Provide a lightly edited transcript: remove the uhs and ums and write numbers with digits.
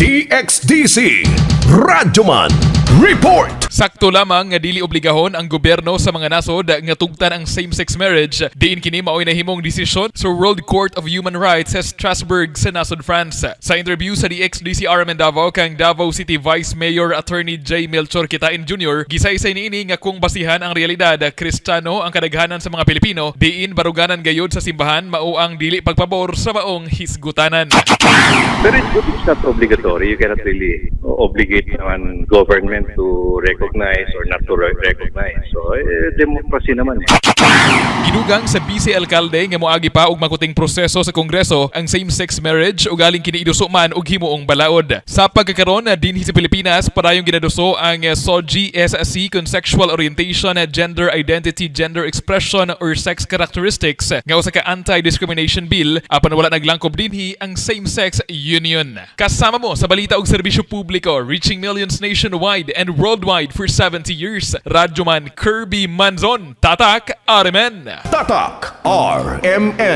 DXDC Radyoman Report. Sakto lamang nga dili obligahon ang gobyerno sa mga nasod nga tugtan ang same-sex marriage, diin kini mao'y nahimong desisyon sa World Court of Human Rights sa Strasbourg sa nasod France. Sa interview sa DXDC RMN Davao kang Davao City Vice Mayor Attorney J. Melchor Quitain Jr., gisaysay niini nga kung basihan ang realidad, Kristiyano ang kadaghanan sa mga Pilipino, diin baruganan gayud sa simbahan mao ang dili pagpabor sa maong hisgutanan. Pero it's good, it's not obligatory. You cannot really obligate naman government to recognize or not to recognize. So, eh, democracy naman eh. Gidugang sa Vice Alkalde nga moagi pa og makuting proseso sa Kongreso ang same-sex marriage ug aling kini iduso man og himuong balaod. Sa pagkakaron dinhi sa Pilipinas, padayong ginaduso ang SOGIE SC kon sexual orientation, gender identity, gender expression or sex characteristics nga usa ka anti-discrimination bill, apan wala naglangkob dinhi ang same-sex union. Kasama mo sa balita og serbisyo publiko, reaching millions nationwide and worldwide for 70 years. Radyoman Kirby Manzon, Tatak RMN. Tatak RMN.